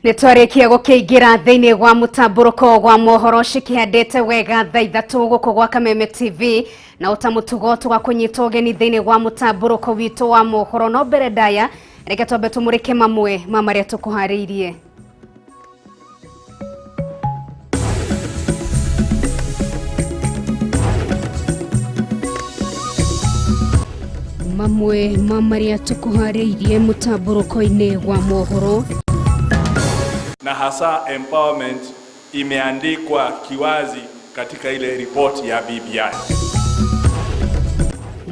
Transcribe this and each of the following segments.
Nitwarikia gukiingira thiini wa mutamburuko wa mohoro cikihandite wega thaa ithatu guku gwa Kameme TV na uta mutugo tugakunyita ugeni thiini wa mutamburuko witu wa mohoro. No mbere ndaya reke twambe tumurike mamwe ma maria tukuhariirie. Mamwe ma maria tukuhariirie mutamburuko-ini wa mohoro, na hasa empowerment imeandikwa kiwazi katika ile ripoti ya BBI.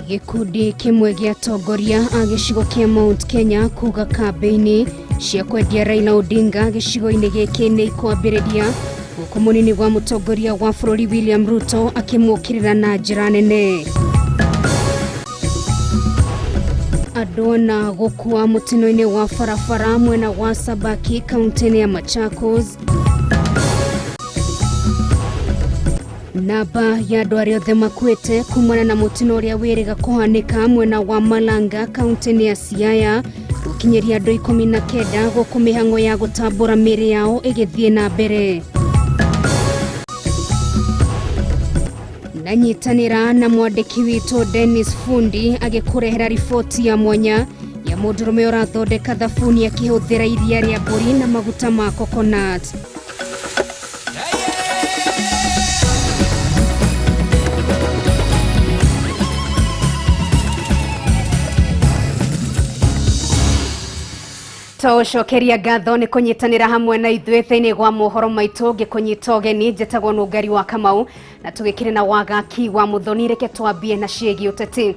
Gikundi kimwe gĩa atongoria a gĩcigo kĩa Mount Kenya kuga kambĩini cia kwendia Raila Odinga gĩcigo-inĩ gĩkĩ nĩ ikwambĩrĩria, gũkũ mũnini wa mũtongoria wa bũrũri William Ruto akĩmũkĩrĩra na njĩra nene. Andũ ana gũkua mũtino-inĩ wa barabara mwena wa Sabaki kaunti-inĩ ya Machakos. Namba ya andũ arĩa othe makuĩte kumana na mũtino ũrĩa wĩrĩga kũhanĩka mwena wa Malanga kaunti-inĩ ya Siaya gũkinyĩria andũ 19 gũkũ mĩhang'o ya gũtambũra mĩĩrĩ yao ĩgĩthiĩ na mbere. Nanyitanĩra na mwandĩki witũ Dennis Fundi agĩkũrehera riboti ya mwanya ya mũndũrũme ũrathondeka thabuni akĩhũthĩra iria rĩa mbũri na maguta ma coconut. Tũcokeria ngatho nĩ kũnyitanĩra hamwe na ithuĩ thĩinĩ wa mohoro maitũ. Ngĩkũnyita ũgeni njĩtagwo Nũngari wa Kamau na tũgĩkĩrĩ na wagaki wa Muthoni. Reke twambie na ciĩgiĩ ũteti.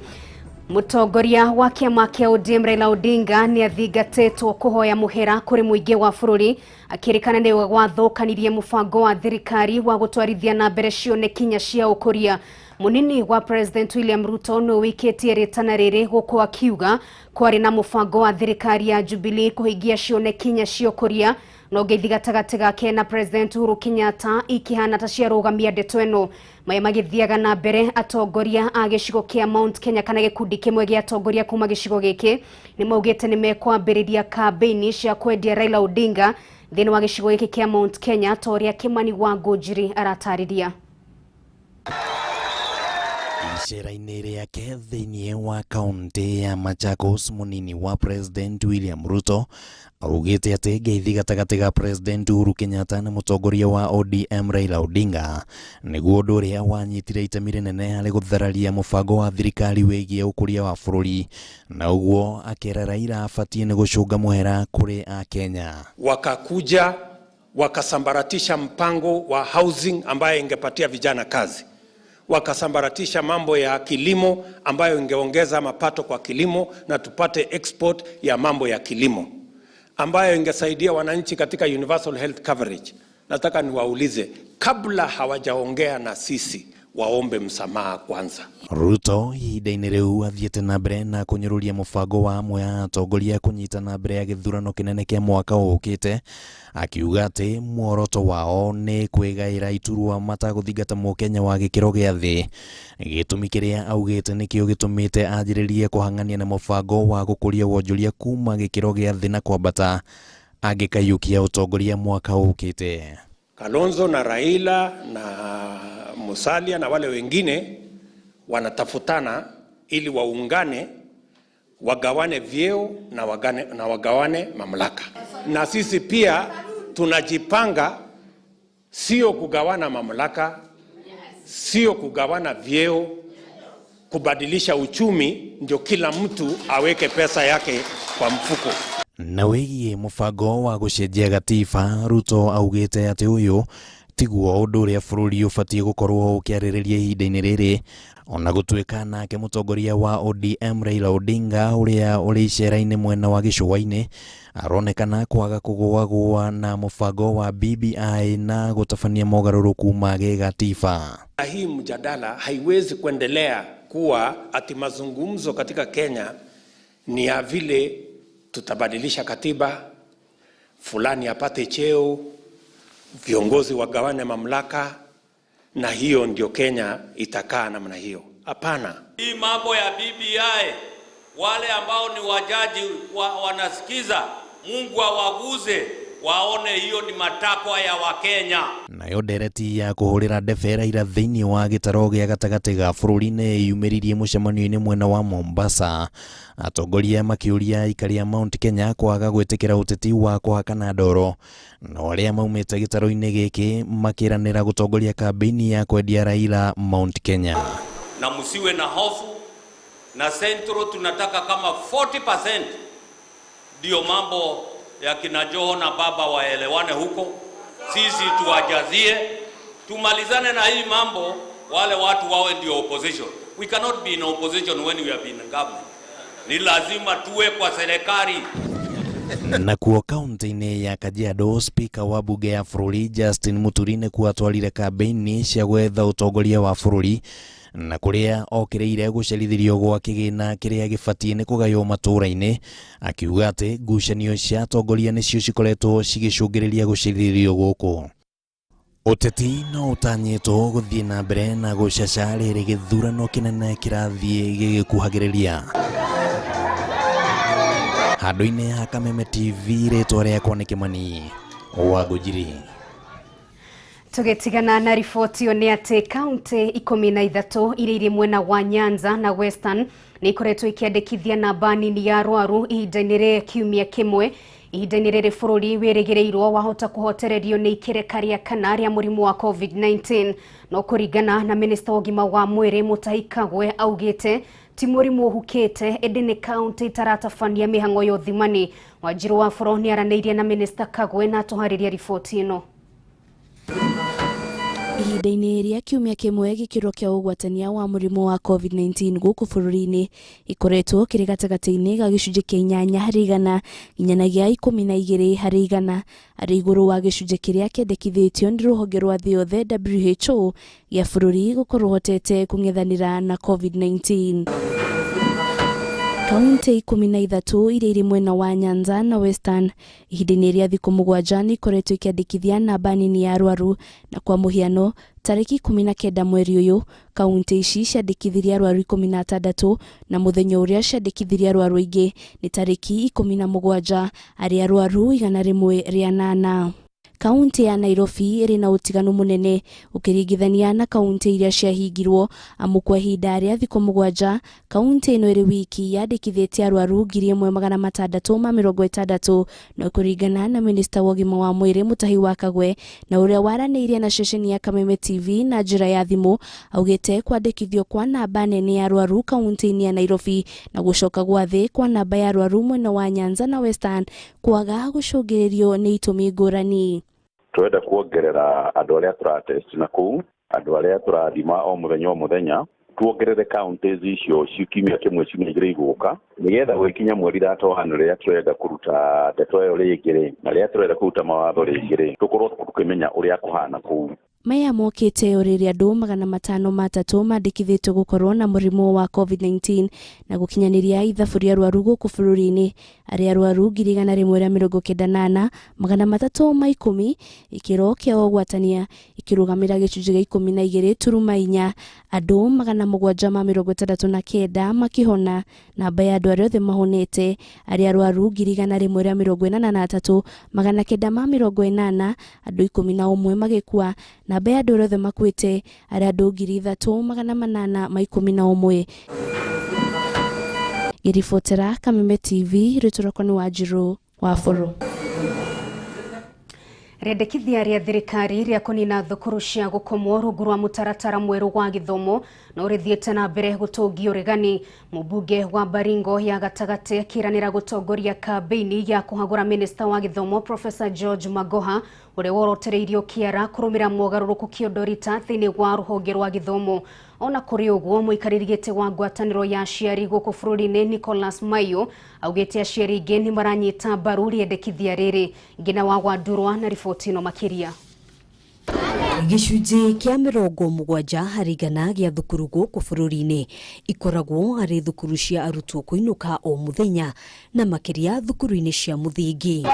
Mũtongoria wa kĩama kĩa ODM Raila Odinga nĩ athingatĩtwo kũhoya mũhera kũrĩ mũingĩ wa bũrũri akĩrĩkana nĩwe wathũkanirie mũbango wa thirikari wa gũtwarithia na mbere cioneki inya cia ũkũria. Munini wa President William Ruto nĩwe wĩkĩtie rĩtana rĩrĩ gũkũ akiuga kwarĩ na mũbango wa thirikari ya Jubilee kũhingia cioneki inya cia ũkũria, no ngeithi gatagatĩ gake na President Uhuru Kenyatta ikĩhana ta ciarũgamia ndeto ĩno. Maya magĩthiaga na mbere, atongoria a gĩcigo kĩa Mount Kenya kana gĩkundi kĩmwe gĩa atongoria kuma gĩcigo gĩkĩ nĩ maugĩte nĩ mekwambĩrĩria kambĩini cia kwendia Raila Odinga thĩinĩ wa gĩcigo gĩkĩ kĩa Mount Kenya ta ũrĩa Kimani wa Ngũnjiri aratarĩria. Icera-inĩ rĩake thĩinĩ wa kaunti ya Machakos, mũnini wa President William Ruto augĩte atĩ ngeithi gatagatĩ ga President Uhuru Kenyatta na mũtongoria wa ODM Raila Odinga nĩguo ũndũ ũrĩa wanyitire itemi rĩnene harĩ gũthararia mũbango wa thirikari wĩgiĩ ũkũria wa bũrũri, na ũguo akĩra Raila abatiĩ nĩ gũcũnga mũhera kũrĩ Akenya. Wakakuja wakasambaratisha mpango wa housing ambaye ingepatia vijana kazi, wakasambaratisha mambo ya kilimo ambayo ingeongeza mapato kwa kilimo na tupate export ya mambo ya kilimo ambayo ingesaidia wananchi katika universal health coverage. Nataka niwaulize, kabla hawajaongea na sisi, waombe msamaha kwanza. Ruto ihinda-inĩ rĩu athiĩte na mbere na kũnyũrũria mũbango wa amwe a atongoria kũnyitana mbere ya gĩthurano kĩnene kĩa mwaka ũkĩte, akiuga atĩ muoroto wao nĩ kwĩgaĩra iturwa matagũthingata mũkenya wa gĩkĩro gĩa thĩ. Gĩtũmi kĩrĩa augĩte nĩkĩo gĩtũmĩte anjĩrĩrie kũhang'ania na mũbango wa gũkũria wonjoria kuma gĩkĩro gĩa thĩ na kwambata angĩkaiyũkia ũtongoria mwaka ũkĩte. Kalonzo na Raila na Musalia na wale wengine wanatafutana ili waungane, wagawane vyeo na wagawane mamlaka. Na sisi pia tunajipanga, sio kugawana mamlaka, sio kugawana vyeo, kubadilisha uchumi ndio kila mtu aweke pesa yake kwa mfuko. Na wĩgiĩ mũbango wa gũcenjia gatiba, Ruto augĩte atĩ ũyũ tiguo ũndũ ũrĩa bũrũri ũbatiĩ gũkorwo ũkĩarĩrĩria ihinda-inĩ rĩrĩ, ona gũtuĩka nake mũtongoria wa ODM Raila Odinga ũrĩa ũrĩ icera-inĩ mwena wa gĩcũa-inĩ aronekana kwaga kũgũagũa na mũbango wa BBI na gũtabania mogarũrũku ma gĩgatiba. Hii mjadala haiwezi kuendelea kuwa ati mazungumzo katika Kenya ni ya vile tutabadilisha katiba, fulani apate cheo, viongozi wagawane mamlaka, na hiyo ndio Kenya itakaa namna hiyo. Hapana. Hii mambo ya BBI, wale ambao ni wajaji wanasikiza, Mungu awaguze. waone hiyo ni matakwa ya Wakenya. Nayo ndereti ya kũhũrĩra ndebe Raila thĩinĩ wa gĩtaro gĩa gatagatĩ ga bũrũri nĩ yumĩririe mũcemanio-inĩ mwena wa Mombasa, atongoria makĩũria aikari a Mount Kenya kwaga gwĩtĩkĩra ũteti wa kũhakana ndoro, no arĩa maumĩte gĩtaro-inĩ gĩkĩ makĩranĩra gũtongoria kambĩini ya kwendia Raila Mount Kenya. Na msiwe na hofu, na Central tunataka kama 40% ndio mambo ya kina Joho na baba waelewane huko, sisi tuwajazie, tumalizane na hii mambo, wale watu wawe ndio opposition. We cannot be in opposition when we have been in government. Ni lazima tuwe kwa serikali. Nakuo kaunti-inĩ ya Kajiado, spika wa bunge ya bũrũri Justin Muturi nĩkuo atwarire kambĩini cia gwetha ũtongoria wa bũrũri na kũrĩa okĩrĩire gũcerithĩrio gwa kĩgĩna kĩrĩa gĩbatiĩ nĩ kũgaywo matũũra-inĩ, akiuga atĩ ngucanio cia atongoria nĩcio cikoretwo cigĩcũngĩrĩria gũcerithĩrio gũkũ. Ũteti no ũtanyĩtwo gũthiĩ na mbere na gũcaca rĩrĩ gĩthurano kĩnene kĩrathiĩ gĩgĩkuhagĩrĩria. Handũ-inĩ ha Kameme TV, rĩtwa rĩakwa nĩ Kĩmani wa Ngũnjiri. Tũgĩtigana na riboti ĩyo nĩ atĩ kaunti 13 iria irĩ mwena wa Nyanza na Western nĩ ikoretwo ikĩandĩkithia namba nini ya arwaru ihinda-inĩ rĩa kiumia kĩmwe. Ihinda-inĩ rĩrĩ bũrũri wĩrĩgĩrĩirwo wahota kũhotererio nĩ ikereka rĩa kana rĩa mũrimũ wa COVID-19, no kũringana na minista wa ũgima wa mwĩrĩ Mutahi Kagwe augĩte ti mũrimũ ũhukĩte ĩndĩ nĩ kaunti itaratabania mĩhang'o ya ũthimani. Wanjiru wa Boro nĩaranĩirie na minista Kagwe na atũharĩria riboti ĩno. Ihinda-inĩ rĩa kiumia kĩmwe gĩkĩro kĩa ũgwatania wa mũrimũ wa COVID-19 gũkũ bũrũri-inĩ ikoretwo kĩrĩ gatagatĩ-inĩ ga gĩcunjĩ kĩa 8 harĩ igana nginyanagia 12 harĩ igana, arĩ igũrũ wa gĩcunjĩ kĩrĩa kĩendekithĩtio nĩ rũhonge rwa thĩ yothe WHO gĩa bũrũri gũkorwo ũhotete kũng'ethanĩra na COVID-19. Kaunti 13 iria irĩ mwena wa Nyanza na Western ihinda-inĩ rĩa thikũ 7 nĩ ikoretwo ikĩandĩkithia namba nini ya arwaru, na kwa mũhiano tarĩki 19 mweri ũyũ kaunti ici ciandĩkithirie arwaru 16 na mũthenya ũrĩa ciandĩkithirie arwaru aingĩ nĩ tarĩki 17 arĩa arwaru 108. Kaunti ya Nairobi ĩrĩ na ũtiganu mũnene ũkĩringithania na kaunti iria ciahingirwo, amu kwa ihinda rĩa thikũ 7 kaunti ĩno ĩrĩ wiki yandĩkithĩtie arwaru 1660, no kũringana na minista wa ũgima wa mwĩrĩ Mutahi wa Kagwe na ũrĩa waranĩirie na ceceni ya Kameme TV na njĩra ya thimũ, augĩte kwandĩkithio kwa namba nene ya arwaru kaunti-inĩ ya Nairobi na gũcoka gwa thĩ kwa namba ya arwaru mwena wa Nyanza na Western kwaga gũcũngĩrĩrio nĩ itũmi ngũrani. Turenda kuongerera andũ arĩa tũratest na kũu, andũ arĩa tũrathima o mũthenya o mũthenya, tuongerere counties icio kiumia kĩmwe ciumia igĩrĩ igũka, nĩgetha gwĩkinya mweri 31 rĩrĩa tũrenda kũruta ndeto ĩyo rĩngĩ rĩ, na rĩrĩa tũrenda kũruta mawatho rĩngĩ rĩ, tũkorwo tũkĩmenya ũrĩa kũhana kũu. Maya mokĩte o rĩrĩa andũ 503 mandĩkithĩtio gũkorwo na mũrimũ wa COVID-19 na gũkinyanĩria ithabu rĩa arwaru gũkũ bũrũri-inĩ, arĩa arwaru 194 310 ikĩro kĩa ũgwatania ikĩrũgamĩra gĩcunjĩ gĩa 12.4, andũ 769 makĩhona, namba ya andũ arĩa othe mahonete arĩa arwaru 183 980, andũ 11 magĩkua, namba ya andũ arĩa othe makuĩte arĩa andũ 3811. Ngĩribotera Kameme TV, rĩtwa rĩakwa nĩ Wanjiru wa Boro. Rĩendekithia rĩa thirikari rĩa kũnina thukuru cia gũkomwo rungu rwa mũtaratara mwerũ wa gĩthomo no rĩthiĩte na mbere gũtũngia ũregani. Mũmbunge wa Baringo ya gatagatĩ akĩranĩra gũtongoria kambĩini ya kũhagũra minista wa gĩthomo Professor George Magoha ũrĩa worotereirio kĩara kũrũmĩra mogarũrũku kĩondorita thĩinĩ wa rũhonge rwa gĩthomo. Ona kũrĩ ũguo, mũikarĩri gĩtĩ wa ngwatanĩro ya aciari gũkũ bũrũri-inĩ Nicholas Maiyo augĩte aciari aingĩ nĩ maranyita mbaru rĩendekithia rĩrĩ. Ngina wa Gwandurwa na riboti ĩno makĩria. Gĩcunjĩ kĩa 70 harĩ igana gĩa thukuru gũkũ bũrũri-inĩ ikoragwo arĩ thukuru cia arutwo kũinũka o mũthenya, na makĩria thukuru-inĩ cia mũthingi.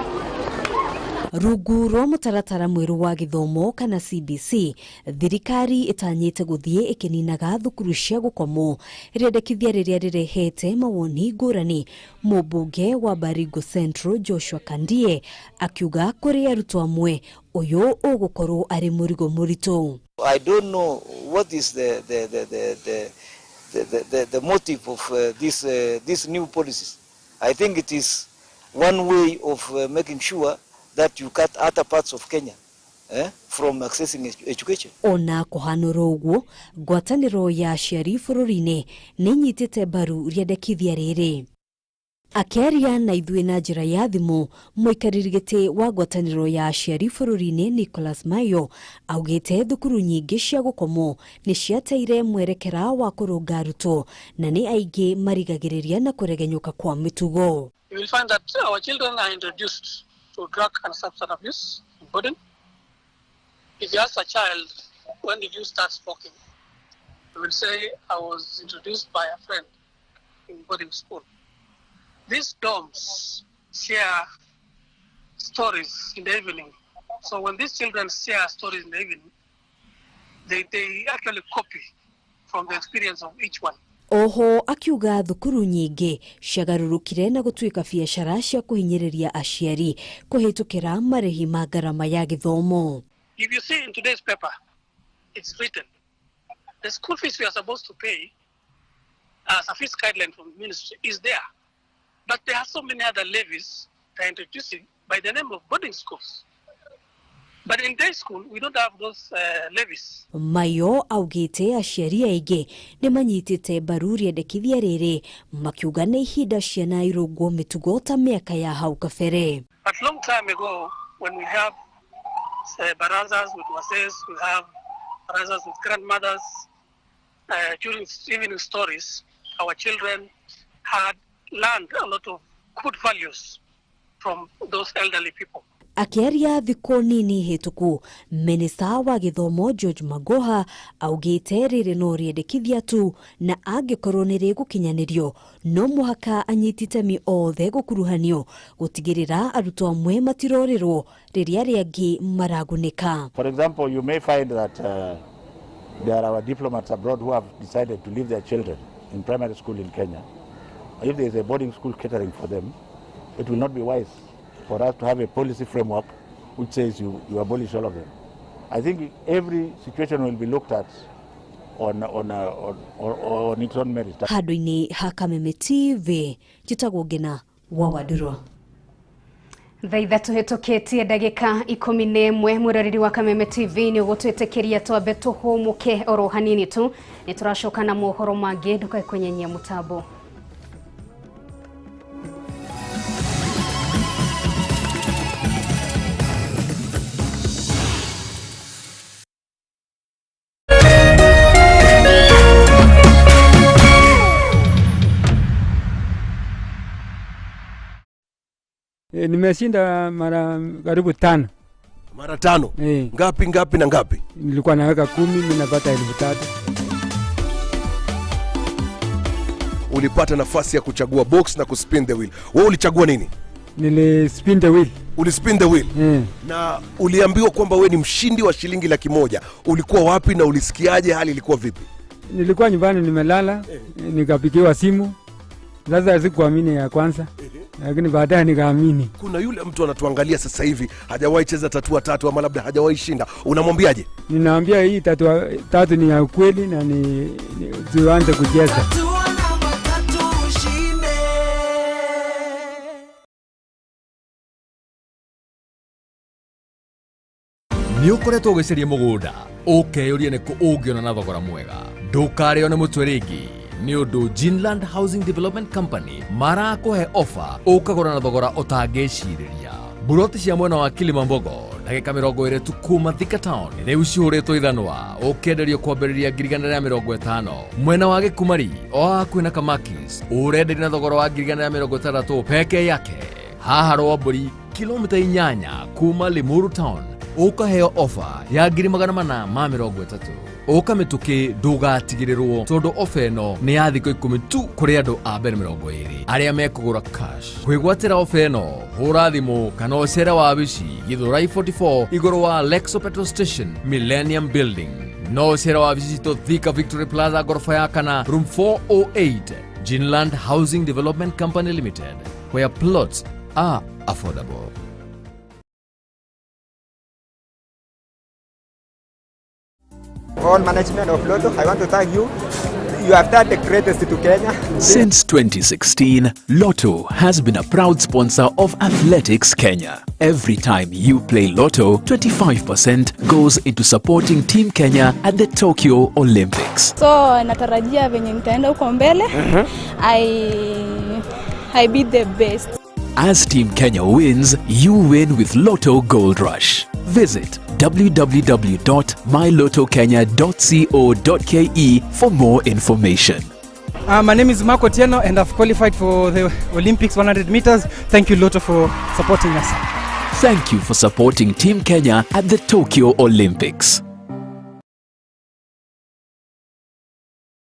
Rungu rwa mũtaratara mwerũ wa gĩthomo kana CBC, thirikari ĩtanyĩte gũthiĩ ĩkĩninaga thukuru cia gũkomwo, rĩendekithia rĩrĩa rĩrehete mawoni ngũrani. Mũmbunge wa Baringo Central Joshua Kandie akiuga kũrĩ arutwo amwe ũyũ ũgũkorwo arĩ mũrigo mũritũ. I don't know what is the motive of these new policies. I think it is one way of making sure that you cut other parts of Kenya from accessing education. Ona kuhanũra ũguo, ngwatanĩro ya aciari bũrũri-inĩ nĩ ĩnyitĩte mbaru rĩendekithia rĩrĩ. Akĩaria na ithuĩ na njĩra ya thimũ, mũikarĩri gĩtĩ wa ngwatanĩro ya aciari bũrũri-inĩ Nicholas Mayo augĩte thukuru nyingĩ cia gũkomwo nĩ ciateire mwerekera wa kũrũnga arutwo na nĩ aingĩ marigagĩrĩria na kũregenyũka kwa mĩtugo. You will find that our children are introduced to drug and substance abuse in boarding. If you ask a child, when did you start smoking? He will say, I was introduced by a friend in boarding school. These dorms share stories in the evening. So when these children share stories in the evening, they actually copy from the experience of each one. Oho akiuga thukuru nyingĩ ciagarũrũkire na gũtuĩka biacara cia kũhinyĩrĩria aciari kũhĩtũkĩra marĩhi ma ngarama ya gĩthomo. If you see in today's paper, it's written, the school fees we are supposed to pay as a fees guideline from the ministry is there. But there are so many other levies they are introducing by the name of boarding schools. But in day school, we don't have those levies. Mayo augĩte aciari aingĩ nĩ manyitĩte mbaru rĩendekithia rĩrĩ, makiuga nĩ ihinda ciana irũngwo mĩtugo ta mĩaka ya hau kabere. But long time ago, when we have barazas with wazees, we have barazas with grandmothers, during evening stories, our children had learned a lot of good values from those elderly people. Akĩaria thikũ nini hĩtũku, minista wa gĩthomo George Magoha augĩte rĩrĩ no rĩendekithia tu na angĩkorwo nĩ rĩgũkinyanĩrio no mũhaka anyiti itemi othe gũkuruhanio gũtigĩrĩra arutwo amwe matirorĩrwo rĩrĩa arĩa angĩ maragunĩka. For example, you may find that there are our diplomats abroad who have decided to leave their children in primary school in Kenya. If there is a boarding school catering for them, it will not be wise for us to have a policy framework which says you abolish all of them. I think every situation will be looked at on its own merit. Handũ-inĩ ha Kameme TV, njĩtagwo Ngina wa Wandũrwa. Thaa ithatũ hĩtũkĩtie ndagĩka 11 mwĩroreri wa Kameme TV nĩ ũgũtwĩtĩkĩria twambe tũhũmũke oro hanini tu, nĩ tũracoka na mohoro mangĩ, ndũkae kwenyenyia mũtambo. Nimeshinda mara karibu 5. Mara 5? Ngapi ngapi na ngapi? Nilikuwa naweka 10, mimi napata 3,000. Ulipata nafasi ya kuchagua box na kuspin the wheel. Wewe ulichagua nini? Nili spin the wheel. Ulispin the wheel? Na uliambiwa kwamba wewe ni mshindi wa shilingi 100,000. Ulikuwa wapi na ulisikiaje? Hali ilikuwa vipi? Nilikuwa nyumbani nimelala, nikapigiwa simu. Sasa sikuamini ya kwanza, lakini baadaye nikaamini. Kuna yule mtu anatuangalia sasa hivi hajawahi cheza tatua tatu ama labda hajawahi shinda, unamwambiaje? Ninaambia hii tatua tatu ni ya kweli na ni tuanze kucheza. Nĩ ũkoretwo ũgĩcaria mũgũnda ũkeyũria nĩ kũ ũngĩona na thogora mwega, ndũkarĩo nĩ mũtwe rĩngĩ nĩ ũndũ Ginland Housing Development Company marakũhe ofa ũkagũra na thogora ũtangĩcirĩria. Buroti cia mwena wa Kilimambogo ndagĩka 20 tu kuma Thika Town rĩu cihũrĩtwo ithanwa ũkĩenderio kwambĩrĩria 150,000. Mwena wa Gĩkumari o hakuhĩ na Kamakis ũrenderio na thogora wa 160,000 peke yake. Haha Rwambũri kilomita 8 kuma Limuru Town Ũkaheo ofa ya 430,000. Ũka mĩtũkĩ ndũgatigĩrĩrwo tondũ ofa ĩno nĩ ya thikũ 10 tu kũrĩ andũ a mbere 20 arĩa mekũgũra cash. Kwĩgwatĩra ofa ĩno hũra thimũ kana ũcere wabici Githurai 44 igũrũ wa Lexo Petrol Station, Millennium Building. No ũcere wabici citũ Thika Victory Plaza ngoroba ya kana room 408, Ginland Housing Development Company Limited, where plots are affordable. All management of Lotto, I want to thank you. You have done the greatest to Kenya. Since 2016, Lotto has been a proud sponsor of Athletics Kenya. Every time you play Lotto, 25% goes into supporting Team Kenya at the Tokyo Olympics. So natarajia venye nitaenda huko mbele. I be the best. As Team Kenya wins, you win with Lotto Gold Rush. Visit www.mylottokenya.co.ke for more information. My name is Marco Tieno and I've qualified for the Olympics 100 meters. Thank you, Lotto, for supporting us. Thank you for supporting Team Kenya at the Tokyo Olympics.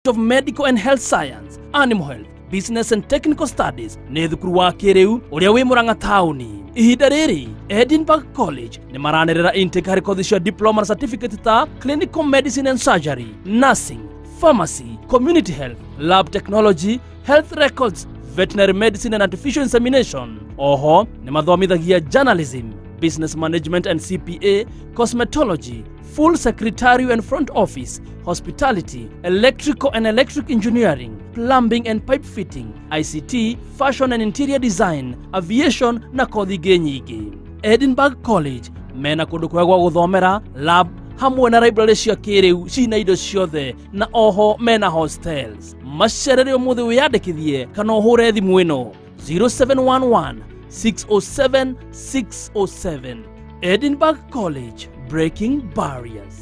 Of Medical and Health Science, Animal Health, Business and Technical Studies nĩ thukuru wa kĩrĩu ũrĩa wĩ Murang'a taũni. Ihinda rĩrĩ Edinburgh College nĩ maranĩrĩra intake harĩ kothi cia diploma na certificate ta Clinical Medicine and Surgery, Nursing, Pharmacy, Community Health, Lab Technology, Health Records, Veterinary Medicine and Artificial Insemination. Oho nĩ mathomithagia Journalism, Business Management and CPA, Cosmetology, Full Secretarial and Front Office, Hospitality, Electrical and Electric Engineering, Plumbing and Pipe Fitting, ICT, Fashion and Interior Design, Aviation na kothi ingĩ nyingĩ. Edinburgh College mena kũndũ kwega gwa gũthomera, lab hamwe na library cia kĩrĩu cina indo ciothe na oho mena hostels. Macerere ũmũthĩ wĩyandĩkithie kana ũhũre thimũ ĩno 0711 607 607. Edinburgh College, breaking barriers.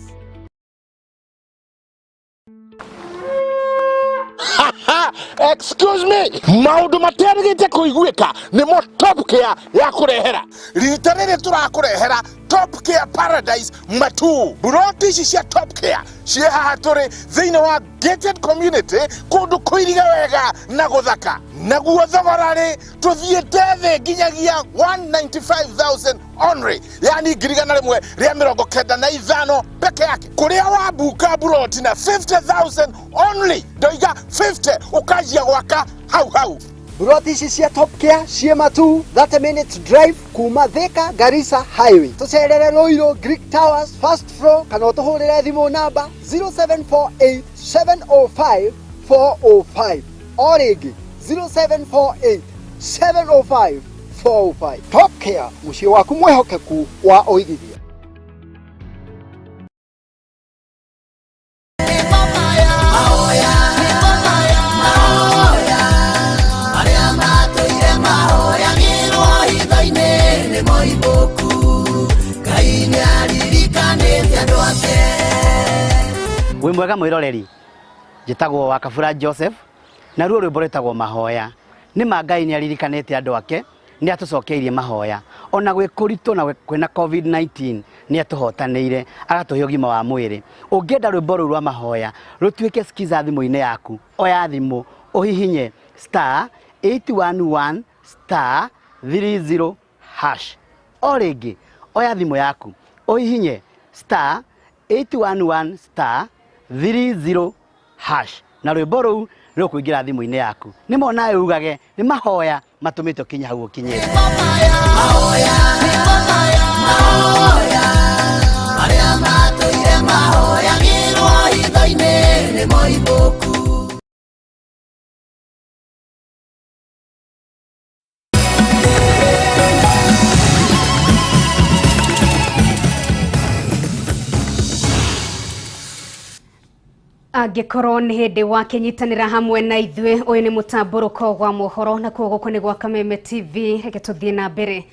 Excuse me, maundu materigite kuiguika nimo Top Care ya kurehera. Rita riri turakurehera Top Care Paradise Matu. Buroti ici cia Top Care ciĩ haha tũrĩ thĩinĩ wa gated community, kũndũ kũiriga wega na gũthaka. Naguo thogora rĩ tũthiĩte thĩ nginyagia 195,000 only, yani 195,000 peke yake. Kũrĩa wabuka buroti na 50,000 only, ndoiga 50, ũkanjia gwaka hau hau. Buroti ici cia Top Care ciĩ Matu, 30 minutes drive kuma Thika Garissa Highway. Tũcerere Ruiru Greek Towers first floor kana ũtũhũrĩre thimũ namba 0748 705 405. O rĩngĩ 0748 705 405. Top Care, mũciĩ waku mwĩhokeku wa ũigithia. Wĩ mwega mwĩroreri, njĩtagwo Wakabura Joseph na ruo rwĩmbo rwĩtagwo mahoya. Nĩ ma Ngai nĩ aririkanĩte andũ ake, nĩ atũcokeirie mahoya. Ona gwĩ kũritũ na kwĩna COVID-19 nĩ atũhotanĩire agatũhe ũgima wa mwĩrĩ. Ũngĩenda rwĩmbo rũu rwa mahoya rũtuĩke skiza thimũ-inĩ yaku, oya thimũ ũhihinye star 811 star 30 hash. O rĩngĩ oya thimũ yaku ũhihinye star 811 star 30 hash na rwĩmbo rũu rũkũingĩra thimũ-inĩ yaku. Nĩ mona ugage nĩ mahoya matũmĩte ũkinye hau ũkinyĩte. Arĩa matũire mahoyagĩrwo hitho-inĩ nĩ moimbũku. Angĩkorwo nĩ hĩndĩ wakĩnyitanĩra hamwe na ithuĩ, ũyũ nĩ mũtambũrũko wa mohoro na kuo gũkũ nĩ gwa Kameme TV. Reke tũthiĩ na mbere.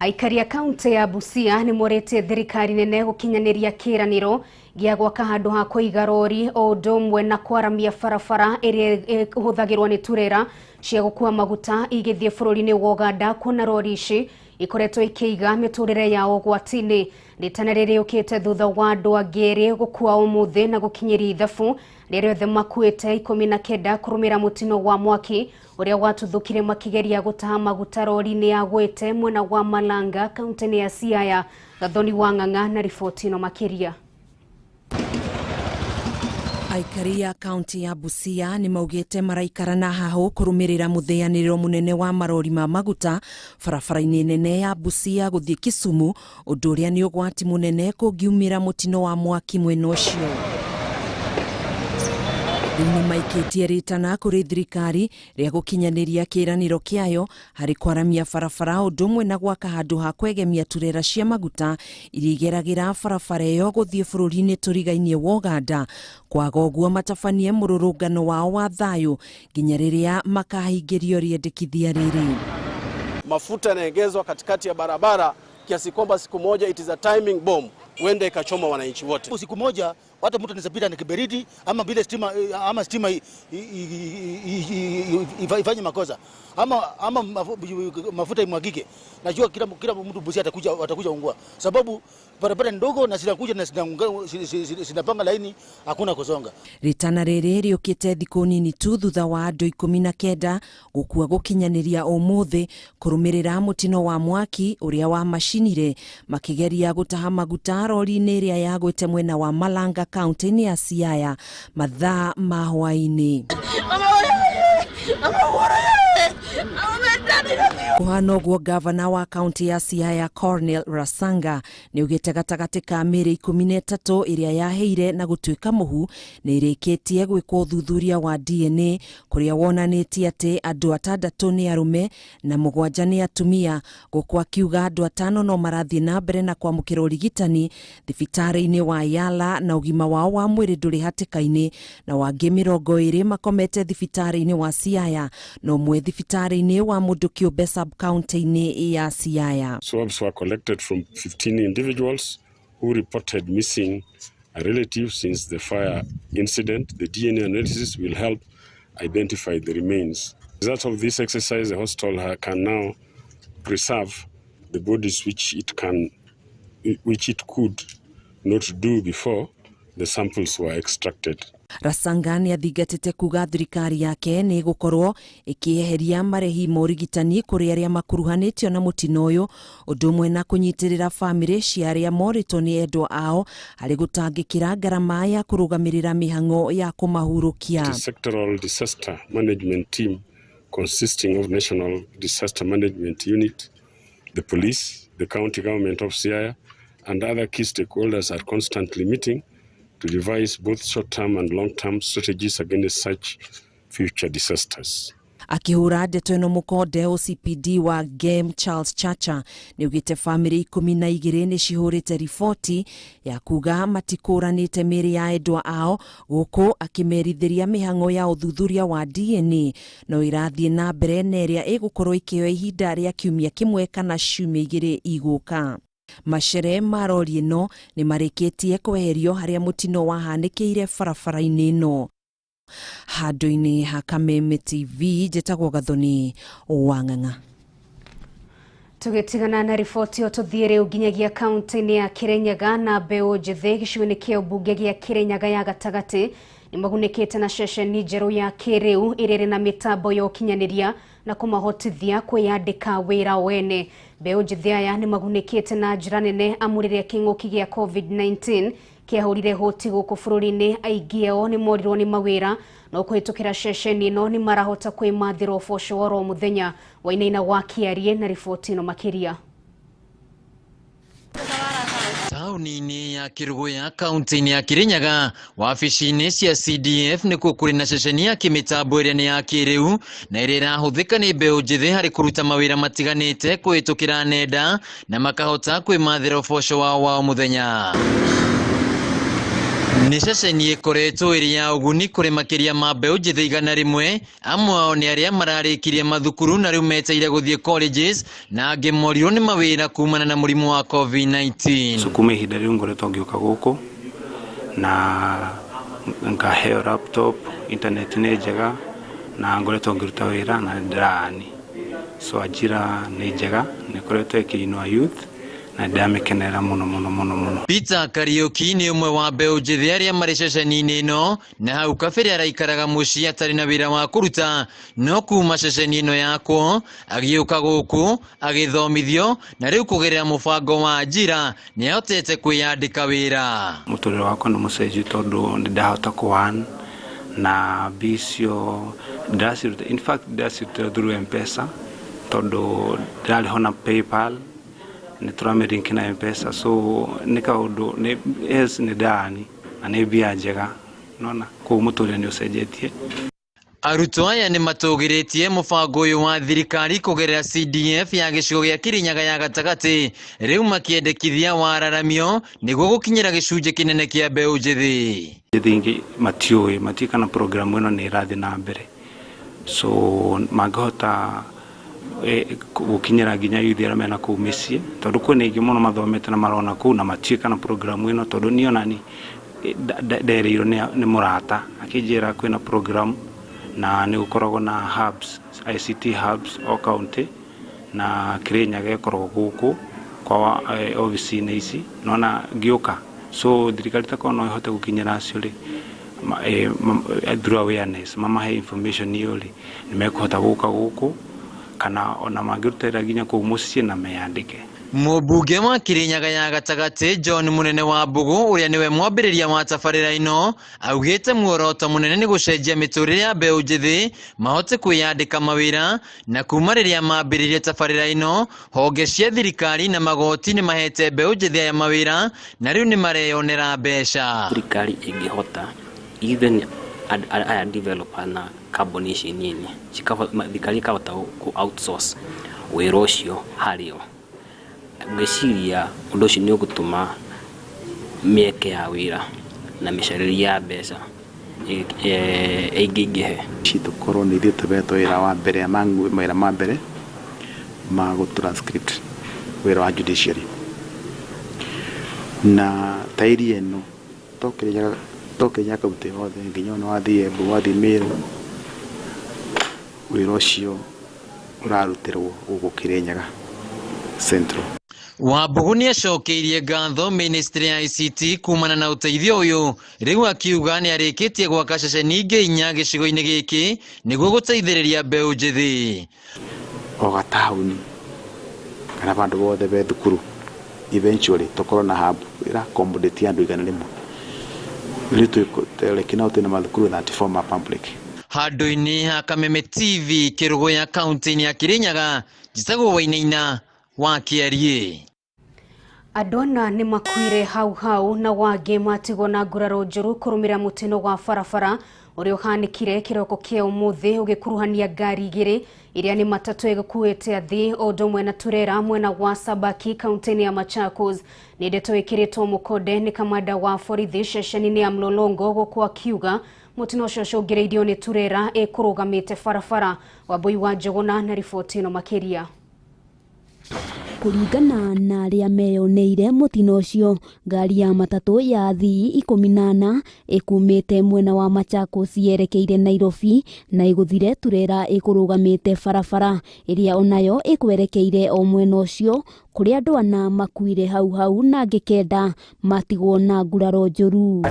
Aikari a kaunti ya Busia nĩ morĩtie thirikari nene gũkinyanĩria kĩĩranĩro gĩa gwaka handũ ha kũiga rori o ũndũ ũmwe na kwaramia barabara ĩrĩa ĩhũthagĩrwo nĩ turera cia gũkua maguta igĩthiĩ bũrũri-inĩ wa Uganda, kuona rori ici ikoretwo ikiiga miturire yao ũgwati-inĩ. Rĩtana rĩrĩũkĩte thutha wa andũ angĩ erĩ gũkua ũmũthĩ na gũkinyĩria ithabu rĩrĩa othe makuĩte 19 kũrũmĩra mũtino wa mwaki ũrĩa watuthũkire makĩgeria gũtaha maguta rori-inĩ ya Gwete mwena wa Malanga kaunti-inĩ ya Siaya. Gathoni wa Ng'ang'a na riboti ĩno makĩria. Aikari a kaunti ya Busia nĩ maugĩte maraikara na hahũ kũrũmĩrĩra mũtheanĩrĩro mũnene wa marori ma maguta barabara-inĩ nene ya Busia gũthiĩ Kisumu, ũndũ ũrĩa nĩ ũgwati mũnene kũngiumĩra mũtino wa mwaki mwena ũcio. Rĩu nĩ maikĩtie rĩtana kũrĩ thirikari rĩa gũkinyanĩria kĩĩranĩro kĩayo harĩ kwaramia barabara ũndũ ũmwe na gwaka handũ ha kwegemia turera cia maguta iria igeragĩra barabara ĩyo gũthiĩ bũrũri-inĩ tũrigainie wa Ũganda. Kwaga ũguo matabanie mũrũrũngano wao wa thayũ nginya rĩrĩa makahingĩrio rĩendekithia rĩrĩ. Mafuta yanaongezwa katikati ya barabara kiasi kwamba siku moja it is a timing bomb huenda ikachoma wananchi wote. Siku moja hata mtu anaweza pita na kiberiti ama bila stima, ama stima ifanye makosa ama mafuta imwagike. Najua kila mtu Busia atakuja ungua, sababu barabara ndogo na zinakuja na zinapanga laini, hakuna kusonga. Ritana rĩrĩ rĩũkĩte thikũ nini tu thutha wa andũ 19 gũkua gũkinyanĩria ũmũthĩ kũrũmĩrĩra mũtino wa mwaki ũrĩa wamacinire makĩgeria gũtaha maguta rori-inĩ ĩrĩa yagwĩte mwena wa Malanga kaunti-inĩ ya Siaya mathaa ma hwaĩ-inĩ. Kũhana ũguo gavana wa kaunti ya Siaya Cornel Rasanga nĩaugĩte gatagatĩ ka mĩĩrĩ 13 ĩrĩa yaheire na gũtuĩka mũhu nĩ ĩrĩkĩtie gwĩkwo ũthuthuria wa DNA kũrĩa wonanĩtie atĩ andũ 6 nĩ arũme na 7 nĩ atumia, gũkũ akiuga andũ 5 no marathiĩ na mbere na kwamũkĩra ũrigitani thibitarĩ-inĩ wa Yala na ũgima wao wa mwĩrĩ ndũrĩ hatĩka-inĩ, na wangĩ 20 makomete thibitarĩ-inĩ wa Siaya na ũmwe thibitarĩ-inĩ wa mũndũ kĩũmbe sub-county-inĩ ya Siaya. Swabs were collected from 15 individuals who reported missing a relative since the fire incident. The DNA analysis will help identify the remains. As a result of this exercise, the hospital can now preserve the bodies which it could not do before the samples were extracted. Rasanga nĩ athingatĩte kuga thirikari yake nĩ ĩgũkorwo ĩkĩeheria marĩhi ma ũrigitani kũrĩ arĩa makuruhanĩtio na mũtino ũyũ, ũndũ ũmwe na kũnyitĩrĩra bamĩrĩ cia arĩa morĩtwo nĩ endwa ao harĩ gũtangĩkĩra ngarama ya kũrũgamĩrĩra mĩhang'o ya kũmahurũkia. The sectoral disaster management team consisting of National Disaster Management Unit, the police, the county government of Siaya and other key stakeholders are constantly meeting to devise both short-term and long-term strategies against such future disasters. Akĩhũra ndeto ĩno mũkonde OCPD wa Game Charles Chacha nĩaugĩte bamĩrĩ 12 nĩ cihũrĩte riboti ya kuga matikũranĩte mĩĩrĩ ya endwa ao, gũkũ akĩmerithĩria mĩhang'o ya ũthuthuria wa DNA no ĩrathiĩ na mbere na ĩrĩa ĩgũkorwo ĩkĩoya ihinda rĩa kiumia kĩmwe kana ciumia 2 igũka. Macere ma rori ĩno nĩ marĩkĩtie kweherio harĩa mũtino wahanĩkĩire barabara-inĩ ĩno. Handũ-inĩ ha Kameme TV njĩtagwo Gathoni wa Ng'ang'a. Tũgĩtigana na riboti ĩyo tũthiĩ rĩu nginyagia kaunti-inĩ ya Kirinyaga na mbeũ njĩthĩ gĩcigo-inĩ kĩa ũmbunge gĩa Kirinyaga ya gatagatĩ nĩ magunĩkĩte na ceceni njerũ ya kĩrĩu ĩrĩa ĩrĩ na mĩtambo ya ũkinyanĩria na kũmahotithia kwĩyandĩka wĩra wene. Mbeũ njĩthĩ aya nĩ magunĩkĩte na njĩra nene amu rĩrĩa kĩng'ũki gĩa COVID-19 kĩahũrire hoti gũkũ bũrũri-inĩ aingĩ ao nĩ morirwo nĩ mawĩra, no kũhĩtũkĩra ceceni ĩno nĩ marahota kwĩmathĩra ũboco wa oro mũthenya. Wainaina wa Kĩarie na riboti ĩno makĩria. Taũni-inĩ ya Kĩrũgũya kaunti-inĩ ya Kirinyaga wabici-inĩ cia CDF nĩkuo kũrĩ na ceceni ya kĩmĩtambo ĩrĩa nĩ ya kĩrĩu na ĩrĩa ĩrahũthĩka nĩ mbeũ njĩthĩ harĩ kũruta mawĩra matiganĩte kũhĩtũkĩra nenda na makahota kwĩmathĩra ũboco wao wa o mũthenya. Nĩ ceceni ĩkoretwo ĩrĩ ya ũguni kũrĩ makĩria ma mbeũ njĩthĩ 100, amwe ao nĩ arĩa mararĩkirie mathukuru na rĩu metereire gũthiĩ colleges na angĩ morirwo nĩ mawĩra kumana na mũrimũ wa COVID-19. So kuma ihinda rĩu ngoretwo ngĩũka gũkũ na ngaheo laptop, internet nĩ njega na ngoretwo ngĩruta wĩra na ndĩraani. So Ajira nĩ njega, nĩ ĩkoretwo ĩkĩinua youth na ndĩramĩkenerera mũno mũno mũno mũno. Peter Kariuki nĩ ũmwe wa mbeũ njĩthĩ arĩa marĩ ceceni-inĩ ĩno, na hau kabere araikaraga mũciĩ atarĩ na wĩra wa kũruta, no kuma ceceni ĩno yakwo agĩũka gũkũ agĩthomithio, na rĩu kũgerera mũbango wa Ajira nĩ ahotete kwĩyandĩka wĩra. Mũtũrĩre wakwa nĩ mũcenju tondũ nĩ ndahota kũ na mbia icio ndĩraciruta, in fact ndĩracirutĩra through M-Pesa tondũ ndĩrarĩhwo na PayPal, nĩ tũramĩlink na M-Pesa, so nĩ kaũndũ nĩ yes nĩ ndani na nĩ mbia njega nona, koguo mũtũrĩre nĩ ũcenjetie. Arutwo aya nĩ matũgĩrĩtie mũbango ũyũ wa thirikari kũgerera CDF ya gĩcigo gĩa Kirinyaga ya gatagatĩ, rĩu makĩendekithia wararamio nĩguo gũkinyĩra gĩcunjĩ kĩnene kĩa mbeũ njĩthĩ. Njĩthĩ ingĩ matiũĩ, matiũĩ kana program ĩno nĩ ĩrathiĩ na mbere, so mangĩhota gũkinyĩra nginya youth arĩa mena kũu mĩciĩ, tondũ kwĩna aingĩ mũno mathomete na marona kũu na matiũĩ kana program ĩno, tondũ niĩ ona ni ndereirwo nĩ mũrata akĩnjĩra kwĩna program na nĩ gũkoragwo na hubs, ICT hubs o county, na Kirinyaga ĩkoragwo gũkũ kwa ofici-inĩ ici nona ngĩũka, so thirikari takorwo no ĩhote gũkinyĩra acio rĩ through awareness, mamahe information ĩyo rĩ, nĩ mekũhota gũka gũkũ kana ona mangĩrutĩra nginya kũu mũciĩ na meyandĩke. Mũmbunge wa Kirinyaga ya gatagatĩ John Munene wa Mbũgũ, ũrĩa nĩwe mwambĩrĩria wa tabarĩra ĩno, augĩte muoroto mũnene nĩ gũcenjia mĩtũrĩre ya mbeũ njĩthĩ mahote kwĩyandĩka mawĩra, na kuma rĩrĩa mambĩrĩirie tabarĩra ĩno, honge cia thirikari na magoti nĩ mahete mbeũ njĩthĩ aya mawĩra na rĩu nĩ mareyonera mbeca. Thirikari ĩngĩhota even aya developer na kambuni ici nini, thirikari ĩkahota kũ outsource wĩra ũcio harĩo, ngwĩciria ũndũ ũcio nĩ ũgũtũma mĩeke ya wĩra na mĩcarĩrie ya mbeca ĩingĩingĩhe. Tũkorwo nĩ ithuĩ tũhetwo wĩra wa mbere, mawĩra ma mbere ma gũ transcript wĩra wa judiciary, na ta area ĩno to Kirinyaga kaunti yothe nginya ona wathiĩ Embu, wathiĩ Meru, wĩra ũcio ũrarutĩrwo gũkũ Kirinyaga Central. Wambũgũ nĩ acokeirie ngatho ministry ya ICT kumana na ũteithio ũyũ, rĩu akiuga nĩ arĩkĩtie gwaka ceceni ingĩ 4 gĩcigo-inĩ gĩkĩ nĩguo gũteithĩrĩria mbeũ njĩthĩ. O gataũni kana vandũ vothe ve thukuru eventually tũkorwo na hub ĩra accommodate andũ 100. Rĩu twĩ twĩna mathukuru 34 ma public. Handũ-inĩ ha Kameme TV Kĩrũgũya kaunti-inĩ ya Kirinyaga, njĩtagwo Wainaina wa Kĩariĩ. Andũ ana nĩ makuire hau hau na wangĩ matigwo na nguraro njũru kũrũmĩrĩra mũtino wa barabara ũrĩa ũhanĩkire kĩroko kĩa ũmũthĩ ũgĩkuruhania ngari igĩrĩ iria nĩ matatũ ĩgĩkuĩte athii o ũndũ ũmwe na turera mwena wa Sabaki kaunti-inĩ ya Machakos. Nĩ ndeto ĩkĩrĩtwo mũkonde nĩ kamanda wa borithi ceceni-inĩ ya Mlolongo gũkũ akiuga mũtino ũcio ũcũngĩrĩirio nĩ turera ĩkũrũgamĩte barabara. Wambui wa Njũgũna na riboti ĩno makĩria. Kũringana na arĩa meyoneire mũtino ũcio, ngari ya matatũ ya athii 14 ĩkumĩte mwena wa Machakos yerekeire Nairobi na ĩgũthire turera ĩkũrũgamĩte barabara ĩrĩa onayo ĩkwerekeire o mwena ũcio, kũrĩa andũ ana makuire hau hau na angĩ 9 matigwo na nguraro njũru.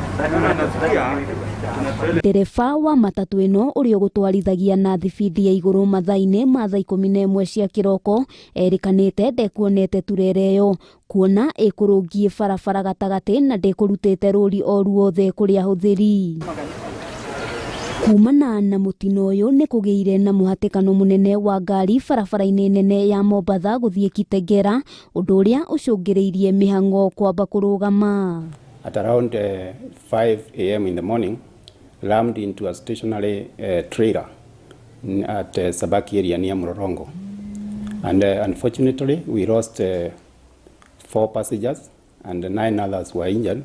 Ndereba wa matatũ ĩno ũrĩa ũgũtwarithagia na thibindi ya igũrũ mathaa-inĩ ma thaa 11 cia kĩroko erĩkanĩte ndekuonete turera ĩyo kuona ĩkũrũngiĩ barabara gatagatĩ na ndĩkũrutĩte rũri o ruothe kũrĩ ahũthĩri. Kumana na mũtino ũyũ nĩ kũgĩire na mũhatĩkano mũnene wa ngari barabara-inĩ nene ya Mombatha gũthiĩ Kitengela, ũndũ ũrĩa ũcũngĩrĩirie mĩhang'o kwamba kũrũgama. At around 5 a.m. in the morning, rammed into a stationary trailer at Sabaki area near Mlolongo. And unfortunately, we lost 4 passengers and 9 others were injured.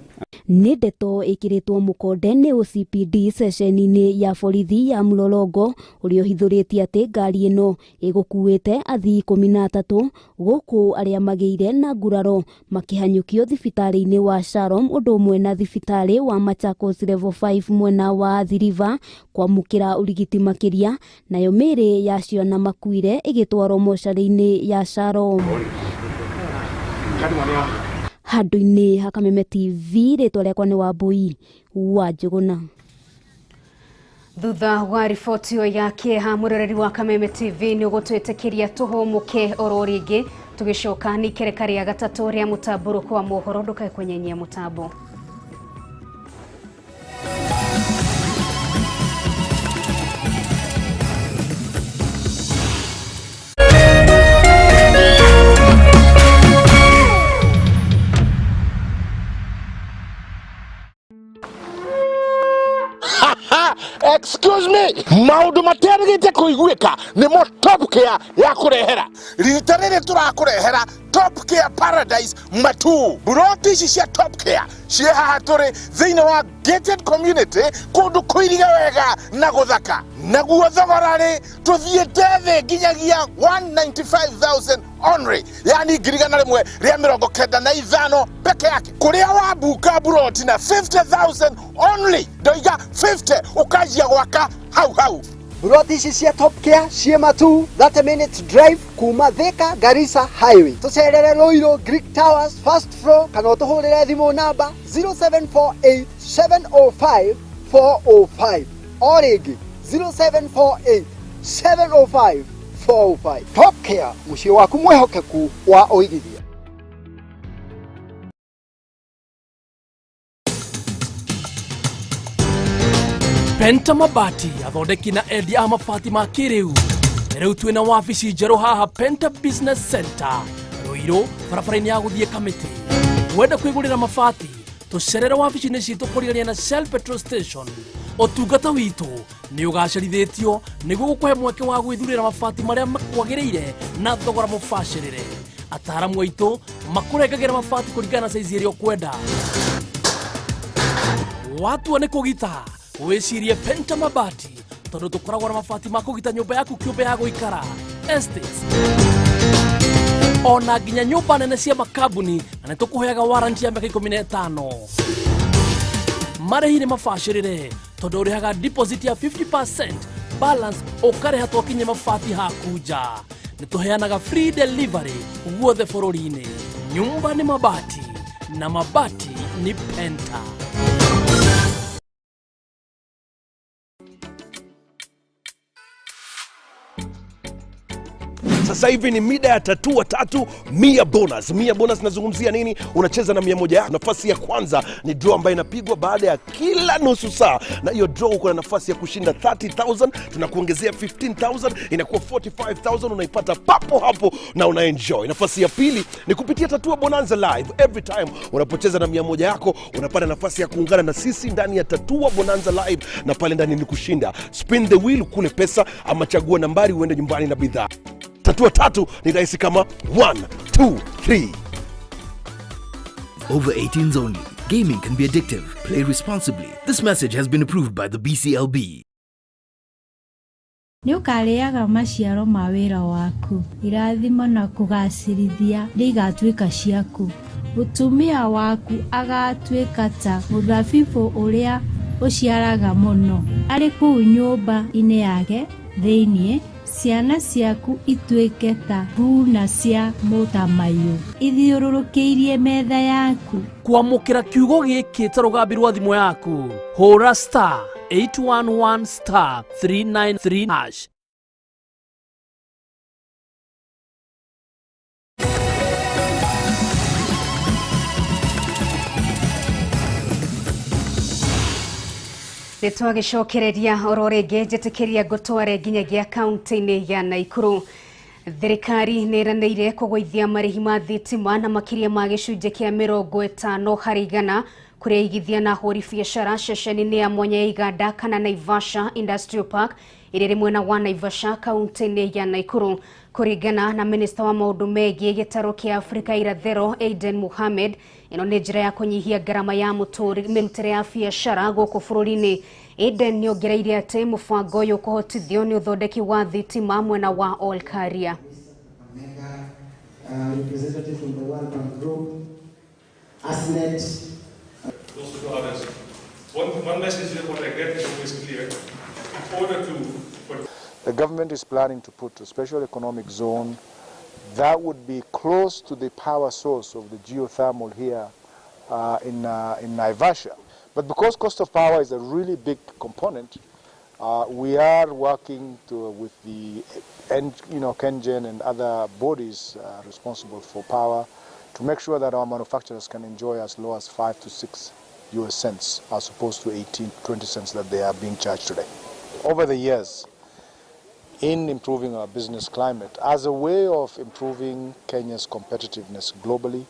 Nĩ ndeto ĩkĩrĩtwo mũkonde nĩ OCPD ceceni-inĩ ya borithi ya Mlolongo ũrĩa ũhithũrĩtie atĩ ngari ĩno ĩgũkuĩte athii 13 gũkũ arĩa magĩire na nguraro makĩhanyũkio thibitarĩ-inĩ wa Shalom ũndũ ũmwe na thibitarĩ wa Machakos Level 5 mwena wa Athi River kwamũkĩra ũrigiti makĩria, nayo mĩĩrĩ ya ciana makuire ĩgĩtwarwo mocarĩ-inĩ ya Shalom. Handũ-inĩ ha Kameme TV, rĩtwa rĩakwa nĩ Wambui wa Njũgũna. Thutha wa riboti ĩyo ya kĩeha, mũroreri wa Kameme TV nĩ ũgũtwĩtĩkĩria tũhũmũke oro rĩngĩ tũgĩcoka nĩ ikereka rĩa gatatũ rĩa mũtambũrũko wa mohoro. Ndũkae kwenyenyia mũtambo. Excuse me, maundu materigite kuiguika nimo Top Care ya kurehera. Rita riri turakurehera Top Care Paradise Matu. Buroti ici cia Top Care ciĩ haha tũrĩ thĩinĩ wa gated community kũndũ kũirige wega na gũthaka. Naguo thogora rĩ tũthiĩte thĩ nginyagia 195,000 only, yani 195,000 peke yake. Kũrĩa wabuka buroti na 50,000 only, ndoiga 50 ũkanjia gwaka hau hau. Buroti ici cia Top Care ciĩ Matu 30 minutes drive kuma Thika Garissa Highway. Tũcerere Ruiru Greek Towers first floor kana ũtũhũrĩre thimũ namba 0748 705 405 o rĩngĩ 0748 705 405. Top Care, mũciĩ waku mwĩhokeku wa ũigithia. Penta Mabati athondeki na endia a mabati ma kĩrĩu. Rĩu twĩna wabici njerũ haha Penta Business Center Ruiru, barabara-inĩ ya gũthiĩ Kamĩtĩ. Wenda kwĩgũrĩra mabati, tũcerere wabici-inĩ citũ kũrigania na Shell Petrol Station. Ũtungata witũ nĩ ũgacerithĩtio nĩguo gũkũhe mweke wa gwĩthurĩra mabati marĩa makwagĩrĩire na thogora mũbacĩrĩre. Ataaramu aitũ makũrengagĩra mabati kũringana na saizi ĩrĩa ũkwenda. Watua nĩ kũgita, wĩcirie Penta Mabati tondũ tũkoragwo na mabati ma kũgita nyũmba yaku kĩũmbe ya gũikara, estates, ona nginya nyũmba nene cia makambuni, na nĩ tũkũheaga warranty ya mĩaka 15. Marĩhi nĩ mabacĩrĩre tondũ ũrĩhaga deposit ya 50%, balance ũkarĩha twakinyia mabati haku nja. Nĩ tũheanaga free delivery guothe bũrũri-inĩ. Nyumba ni mabati na mabati ni Penta. Sasa hivi ni mida ya tatua tatu 100 bonus. 100 bonus nazungumzia nini? Unacheza na 100 yako. Nafasi ya kwanza ni draw ambayo inapigwa baada ya kila nusu saa, na hiyo draw uko na nafasi ya kushinda 30,000, tunakuongezea 15,000, inakuwa 45,000, unaipata papo hapo na unaenjoy. Nafasi ya pili ni kupitia Tatua Bonanza Live. Every time unapocheza na 100 yako unapata nafasi ya kuungana na sisi ndani ya Tatua Bonanza Live, na pale ndani ni kushinda. Spin the wheel kule pesa, ama chagua nambari uende nyumbani na bidhaa. Tatua tatu ni rahisi kama 1 2 3. Over 18s only. Gaming can be addictive. Play responsibly. This message has been approved by the BCLB. Nĩ ũkarĩaga maciaro ma wĩra waku, irathimo na kũgacĩrithia nĩ igatuĩka ciaku. Mũtumia waku agatuĩka ta mũthabibũ ũrĩa ũciaraga mũno, arĩ kũu nyũmba-inĩ yake thĩinĩ. Ciana ciaku ituĩke ta thuuna cia mũtamaiyũ ithiũrũrũkĩirie metha yaku. Kwamũkĩra kiugo gĩkĩ ta rũgambi rwa thimũ yaku, hũra star 811 star 393 hash. Nĩ twagĩcokereria oro rĩngĩ njĩtĩkĩria ngũtware nginyagia kaunti-inĩ ya Naikuru. Thirikari nĩ ĩranĩire kũgũithia marĩhi ma thitima na makĩria ma gĩcunjĩ kĩa 50 harĩ igana Kũrĩ aigithia na ahũri biacara ceceni-inĩ ya mwanya ya Iganda kana Naivasha Industrial Park ĩrĩa ĩrĩ mwena wa Naivasha kaunti-inĩ ya Nakuru. Kũringana na minista wa maũndũ megiĩ gĩtarũ kĩa Afrika irathĩro Aden Mohamed, ĩno nĩ njĩra ya kũnyihia ngarama ya mĩrutĩre ya biacara gũkũ bũrũri-inĩ. Aden nĩongereire atĩ mũbango ũyũ ũkũhotithio nĩ ũthondeki wa thitima mwena wa Olkaria. Representative from the World Bank Group, ASNET. Also to others. One message that what I get is always clear. In order to... The government is planning to put a special economic zone that would be close to the power source of the geothermal here in Naivasha. But because cost of power is a really big component, we are working with the KenGen and other bodies responsible for power to make sure that our manufacturers can enjoy as low as 5 to 6 US cents as opposed to 18, 20 cents that they are being charged today. Over the years, in improving our business climate, as a way of improving Kenya's competitiveness globally,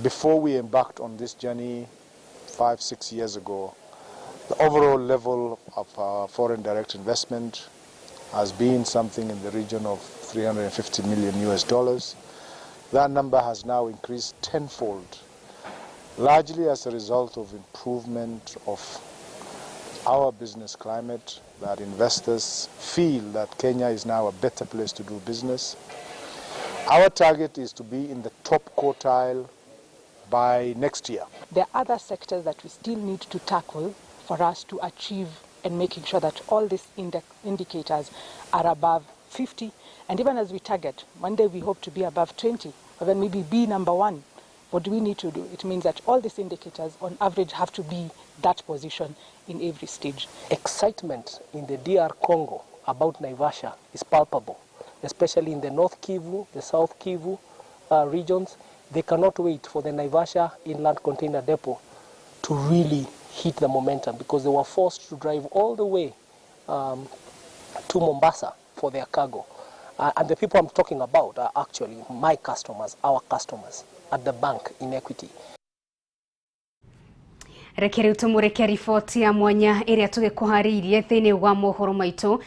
before we embarked on this journey 5-6 years ago, the overall level of foreign direct investment has been something in the region of $350 million US. That number has now increased tenfold, largely as a result of improvement of our business climate, that investors feel that Kenya is now a better place to do business. Our target is to be in the top quartile by next year. There are other sectors that we still need to tackle for us to achieve and making sure that all these indicators are above 50. And even as we target, one day we hope to be above 20, or then maybe be number one. What do we need to do? It means that all these indicators on average have to be that position in every stage. Excitement in the DR Congo about Naivasha is palpable, especially in the North Kivu, the South Kivu regions. They cannot wait for the Naivasha Inland Container Depot to really hit the momentum, because they were forced to drive all the way to Mombasa for their cargo. And the people I'm talking about are actually my customers, our customers at the bank in Equity. Reke rĩu tũmũrĩke riboti ya mwanya ĩrĩa tũgĩkũharĩirie thĩinĩ wa mohoro maitũ.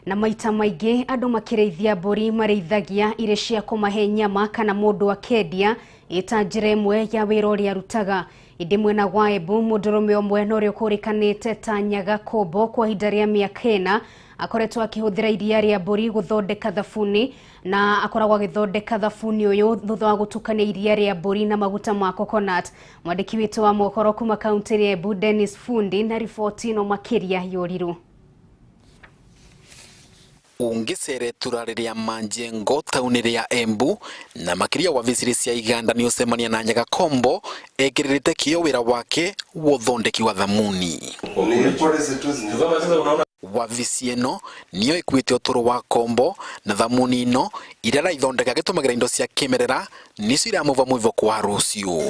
Na maita maingĩ andũ makĩrĩithia mbũri marĩithagia irĩ cia kũmahe nyama kana mũndũ akendia ĩta njĩra ĩmwe ya wĩra ũrĩa arutaga. Ĩndĩ mwena wa Embu mũndũrũme ũmwe na ũrĩa ũkũrĩkanĩte ta Nyaga Kombo kwa ihinda rĩa mĩaka 4 akoretwo akĩhũthĩra iria rĩa mbũri gũthondeka thabuni, na akoragwo agĩthondeka thabuni ũyũ thutha wa gũtukania iria rĩa mbũri na maguta ma coconut. Mwandĩki witũ wa mohoro kuma kaunti ya Embu Dennis Fundi na riboti ĩno makĩria yũrirũ. Ungiceretura riria manjengo tauni ria Embu na makiria wavisiri cia Iganda ni ucemania na Nyaga Kombo ekiririte kio wira wake wa uthondeki wa thamuni. Wavisi eno niyo ikuite uturu wa Kombo na thamuni ino iria araithondeka gitumagira indo cia kimerera nicio iramuva mwivoko wa rucio.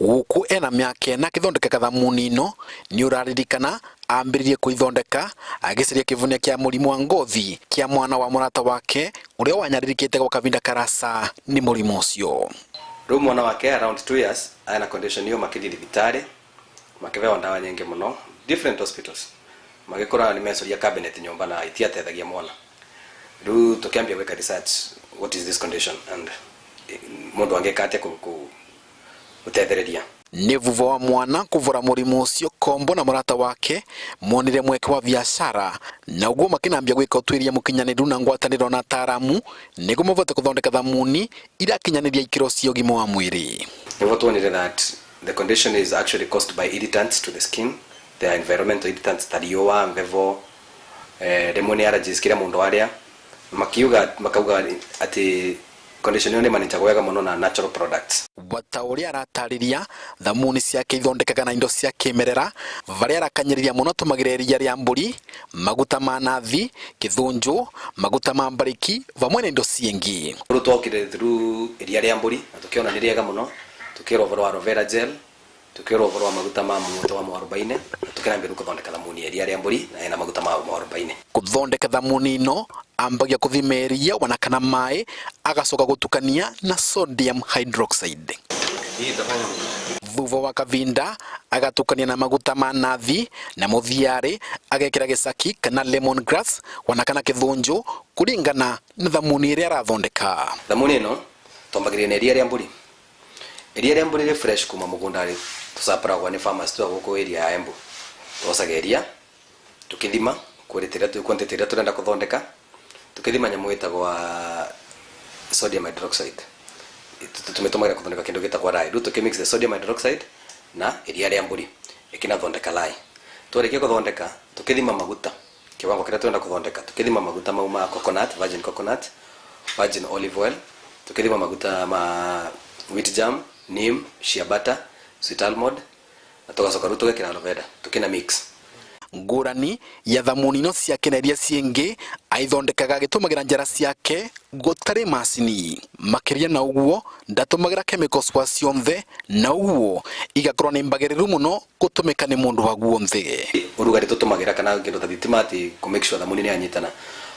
Guku ena miaka 4 akithondeka thamuni ino ni uraririkana ambiririe kuithondeka agiciria kivunia kia murimu wa ngothi kia mwana wa murata wake uria wanyaririkite gwa kavinda karasa ni murimu ucio. Riu mwana wake around 2 years ana condition iyo makithii thibitari makivewa ndawa nyingi muno different hospitals magikora ni mecoria cabinet nyumba na itiatethagia mwana. Riu tukiambia gwika research what is this condition and mundu angeka atia gutethereria. Ni vuva wa mwana kuvura murimu ucio Kombo na murata wake monire mweke wa biashara na uguo makinambia gwika utwiria mukinyaniru na ngwataniro na ataaramu niguo mavote kuthondeka thamuni irakinyaniria ikiro cia ugima wa mwiri. Niguo tuonire that the condition is actually caused by irritants to the skin. There are environmental irritants ta riũa, mbevo, rĩmwe nĩ allergies kĩrĩa mũndũ arĩa makiuga makauga atĩ condition ĩyo nĩ manĩtagwo wega mũno na natural products. Wata ũrĩa aratarĩria thamuni ciake ithondekaga na indo cia kĩmerera varia arakanyĩrĩria mũno tũmagĩra iria rĩa mbũri, maguta ma nathi, kĩthũnjũ, maguta ma mbarĩki vamwe na indo ciĩngĩ. Rĩu twokire through iria rĩa mbũri na tũkĩona nĩ rĩega mũno, tukĩrwo ũhoro wa aloe vera gel, tukĩrwo ũhoro wa maguta ma mũtĩ wa mwarobaine na tũkĩrambia gũthondeka thamuni ya iria rĩa mbũri na ĩna maguta ma mwarobaine. Gũthondeka thamuni ino ambagia kuthima iria wana kana mai agacoka gutukania na sodium hydroxide. Thutha wa kavinda agatukania na maguta ma nathi na muthiari agekira gicaki kana lemon grass wana kana kithunju kuringana na thamuni iria arathondeka. Thamuni ino twambagiria na iria ria mburi. Iria ria mburi ri fresh kuma mugunda ri tusaparagwa ni farmers twa guku area ya Embu. Twocaga iria tukithima quality ria quantity ria turenda kuthondeka, tukithima nyamu itagwa sodium hydroxide. Tumetumagira kuthondeka kindu gitagwa lye. Riu tukimix the sodium hydroxide na iria ria mburi ikinathondeka lye. Twarikia kuthondeka tukithima maguta kiwango kiria turenda kuthondeka, tukithima maguta mau ma coconut, virgin coconut, virgin olive oil, tukithima maguta ma wheat jam, neem, shea butter, sweet almond na tugacoka riu tugekira aloe vera tukina mix. Ngurani ya thamuni ino ciake na iria ciingi aithondekaga agitumagira njara ciake gutari macini. Makiria na uguo ndatumagira chemicals wa cionthe na uguo igakorwo ni mbagiriru muno gutumika ni mundu wa guonthe. Urugari tutumagira kana kindu ta thitima ati ku make sure thamuni ni yanyitana.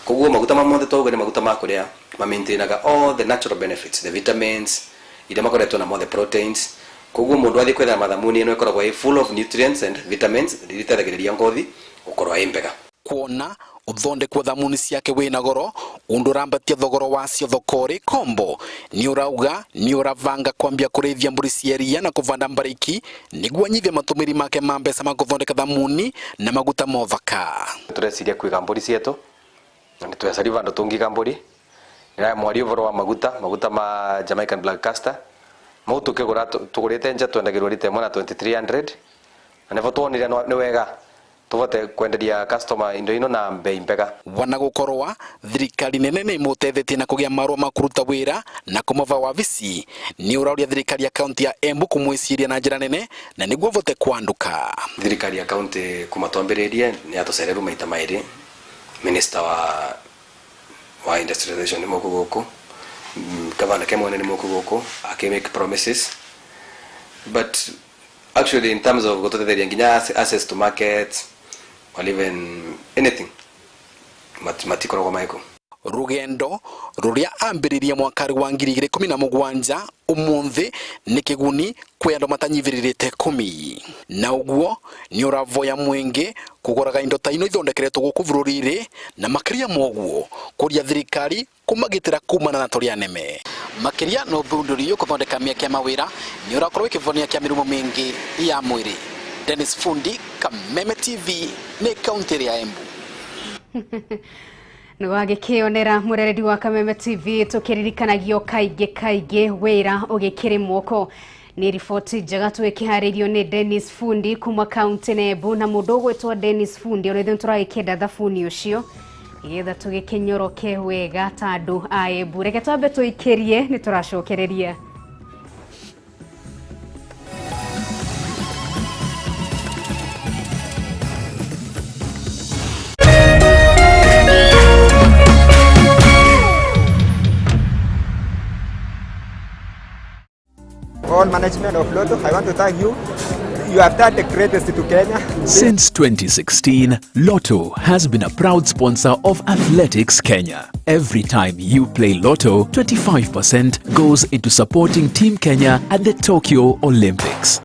Koguo maguta ma mothe twauga ni maguta ma kuria ma maintainaga all the natural benefits, the vitamins iria makoretwo na mothe proteins. Koguo mundu athi kwetha mathamuni ino ikoragwo i full of nutrients and vitamins iteithagĩrĩria ngothi gukorwo i mbega. Kuona uthondekwo thamuni ciake wina goro undu urambatia thogoro wacio thokori Kombo ni urauga ni uravanga kwambia kurithia mburi cia iria na kuvanda mbariki niguo anyithie matumiri make ma mbeca ma kuthondeka thamuni na maguta mothaka. Tureciria kwiga mburi cietu na nitwecari vandu tungiga mburi nira mwaria uvoro wa maguta ma Jamaican Black Castor mau tukigura tugurite nja twendagirwo rita imwe na 2300 na nivo twonire ni wega tuvote kwenderia customer indo ino na mbei mbega. Wana gukorwa thirikari nene ni imutethetie na kugia marua ma kuruta wira na kumava wabici ni urauria thirikari ya kaunti ya Embu kumwiciria na njira nene na niguo vote kwanduka. Thirikari ya kaunti kuma twambiririe ni atucereru maita mairi. Minister wa industrialization ni moku guku, gavana Kemwene ni moku guku aki make promises, but actually in terms of gututetheria nginya access to markets or even anything matikoragwo maiko. Rugendo ruria ambiririe mwaka wa 2017 umunthi ni kiguni kwi andu matanyiviririte 10 na uguo ni uravoya mwingi kuguraga indo ta ino ithondekeretwo guku bururi-ini na makiria moguo kuria thirikari kumagitira kumana na turia neme. Makiria no thunduri kuthondeka mieke ya mawira ni urakorwo ikivonia kia mirumo mingi ya mwiri. Dennis Fundi, Kameme TV, ni kaunti ya Embu. Nĩwagĩkĩonera mũrereri wa Kameme TV tũkĩririkanagio kaingĩ kaingĩ wĩra ũgĩkĩrĩ moko. Nĩ riboti njega twĩkĩharĩirio nĩ Dennis Fundi kuma kaunti na Embu, na mũndũ ũgwĩtwo Dennis Fundi ona ithuĩ tũragĩkĩenda thabuni ũcio nĩgetha tũgĩkĩnyoroke wega ta andũ a Embu. Reke twambe tũikĩrie nĩ tũracokereria. All management of Lotto, I want to thank you. You have done the greatest to Kenya. Since 2016, Lotto has been a proud sponsor of Athletics Kenya. Every time you play Lotto, 25% goes into supporting Team Kenya at the Tokyo Olympics.